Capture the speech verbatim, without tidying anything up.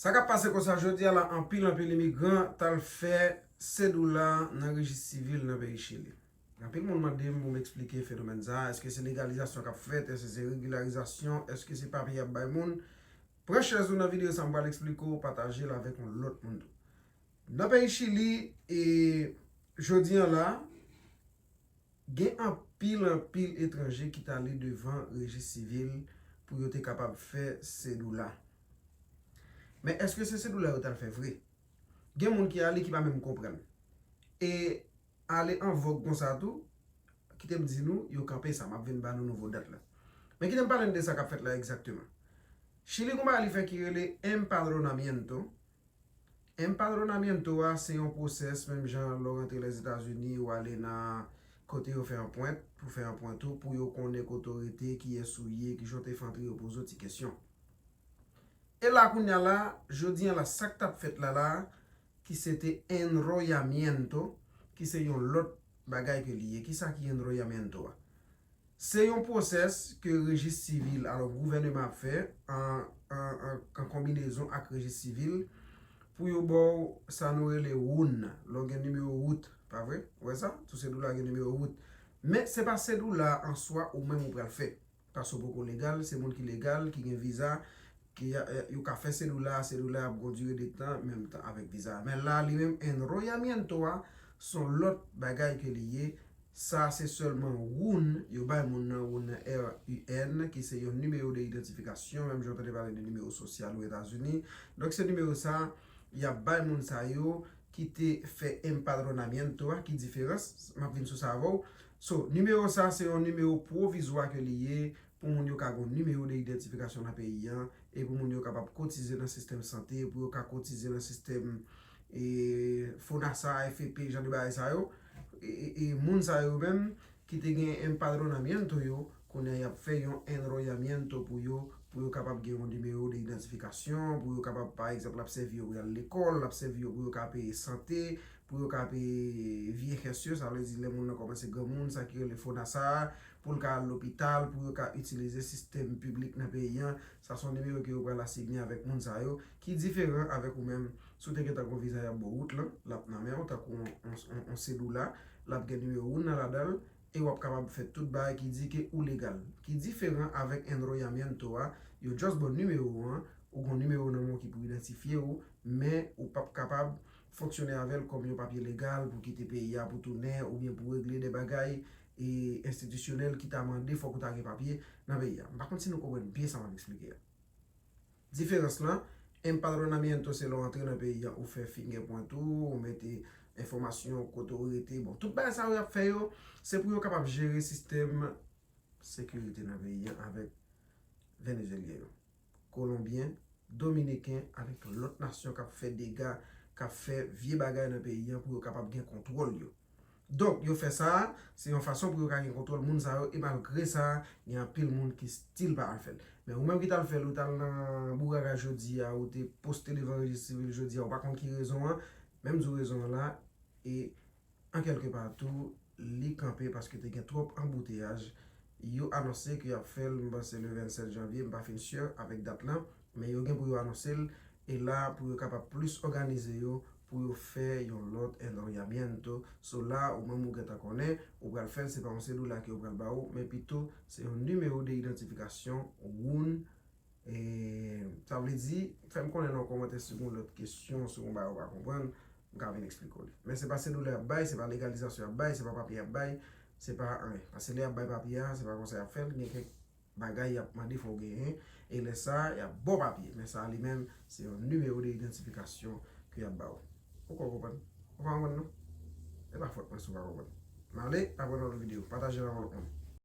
Sa k ap pase konsa, jodi a la, anpil, anpil imigran t al fè sedoula nan rejis sivil nan peyi Chili. Anpil moun mande m pou m eksplike fenomèn sa a. Èske se legalizasyon k ap fèt? Èske se regilarizasyon? Èske se papye y ap bay moun? Pran chèz ou nan videyo sa a, m pral eksplike w, pataje l avèk yon lòt moun tou. Nan peyi Chili, e, jodi a la, gen anpil, anpil etranje ki t ale devan rejis sivil pou yo te kapab fè sedoula. Men èske se sedoula yo t al fè vre? Gen moun ki ale ki pa menm konprann. E ale an vòg konsa tou, kite m di nou, yo kanpe sa, m ap vin ba nou nouvo dat la. Men kite m pale n de sa k ap fèt la egzakteman. Chili gon bagay li fè ki rele empadronamiento. Empadronamiento a se yon pwosès, menm jan lè w rantre Lèzetazini, ou ale nan kote yo fè anpwent, pou fè anpwent ou, pou yo konnen kote w rete, kiyès ou ye, kijan w te fè antre, yo poze w ti kesyon. E la kounye a la, jodi a la, sa k t ap fèt la la, ki se te enrollamiento, ki se yon lòt bagay ke li ye. Kisa ki enrollamiento a? Se yon pwosès ke rejis sivil, alò gouvèneman ap fè an, an, an, an konbinezon ak rejis sivil pou yo ba w sa nou rele woun nan, lè w gen nimewo wout, pa vre? Ou wè sa? Tout sedoula gen nimewo wout. Men se pa sedoula an swa ou menm ou pral fè. Paske w poko legal, se moun ki legal, ki gen viza, ki, eh, yo ka fè sedoula, sedoula ap gon dire de tan, menm tan avèk viza. Men la, li menm, enrollamiento a, se yon lòt bagay ke li ye. Sa, se sèlman woun, yo bay moun nan woun nan R U N, ki se yon nimewo de idantifikasyon, menm jan w tande pale de nimewo sosyal o Etazini. Donk, se nimewo sa, y ap bay moun sa yo ki te fè empadronamiento a, ki diferans, m ap vin sou sa avè w. So, nimewo sa, se yon nimewo pwovizwa ke li ye, pou moun yo ka gon nimewo de idantifikasyon nan peyi an, e pou moun yo kapab kotize nan sistèm sante, pou yo ka kotize nan sistèm, e, FONASA, F E P, jan de bagay sa yo. E, e, e moun sa yo menm ki te gen empadronamiento yo, kounye a y ap fè yon enrollamiento pou yo, pou yo kapab gen yon nimewo de idantifikasyon, pou yo kapab, pa egzanp, l ap sèvi yo pou y al lekòl, l ap sèvi yo pou yo ka peye sante, pou yo ka peye viejas yo, sa vle di lè moun nan kòmanse granmoun, sa ki rele FONASA a, pou l ka al lopital, pou yo ka itilize sistèm piblik nan peyi an. Sa se yon nimewo ke yo pral asigne avèk moun sa yo, ki diferan avèk ou menm. Si w te gentan gon viza, y ap ba w wout lan, l ap nan men w, tankou yon, yon, yon, yon sedoula, l ap gen nimewo woun nan ladan l, e w ap kapab fè tout bagay ki di ke ou legal. Ki diferan avèk enrollamiento a, yo just ba w nimewo an, ou gon nimewo nan men w ki pou idantifye w, men ou p ap kapab fonksyone avè l kòm yon papye legal pou kite peyi a, pou tounen, oubyen pou regle de bagay, e, enstitisyonèl ki ta mande fòk ou ta gen papye nan peyi a. M pa konn si nou konprann byen sa m ap eksplike a. Diferans lan, empadronamiento se lè w antre nan peyi a, ou fè fingerprint ou, ou mete enfòmasyon kote w rete. Bon, tout bagay sa yo y ap fè yo, se pou yo kapab jere sistèm sekirite nan peyi a avèk Venezyelyen yo, Kolonbyen, Dominiken, avèk lòt nasyon k ap fè dega, k ap fè vye bagay nan peyi a pou yo kapab gen kontwòl yo. Donk, yo fè sa, se yon fason pou yo ka gen kontwòl moun sa yo, e malgre sa, gen anpil moun ki still pa al fè l. Men ou menm ki t al fè l, ou t al nan bourara jodi a, ou te poste devan rejis sivil jodi a, ou pa konn ki rezon an, menm di w rezon an la, e an kèlke pa tou, li kanpe paske te gen twòp anbouteyaj. Yo anonse ke y ap fè l, m panse le vennsèt janvye, m pa fin sure avèk dat lan, men yo gen pou yo anonse l, e la pou yo kapab plis òganize yo, pou yo fè yon lòt enrollamiento. So la, ou menm ou gentan konnen, ou pral fè l, se pa yon sedoula ke yo pral ba ou, men pito, se yon nimewo de idantifikasyon, woun, e, sa vle di, fè m konnen nan kòmantè si w gen lòt kesyon, si w gen bagay ou pa konprann, m ka vin eksplike w li. Men se pa sedoula y ap bay, se pa legalizasyon y ap bay, se pa papye y ap bay, se pa anyen. Paske lè y ap bay papye a, se pa konsa y ap fè l, gen kèk bagay y ap mande fò w genyen, e lè sa a, y ap ba w papye. Men sa a li menm, se yon nimewo de idantifikasyon ke y ap ba w. Ou kwè w konprann? Ou pa konprann non? E pa fòt mwen si w pa konprann. M ale, aprann nan lòt videyo. Pataje l avè lòt moun.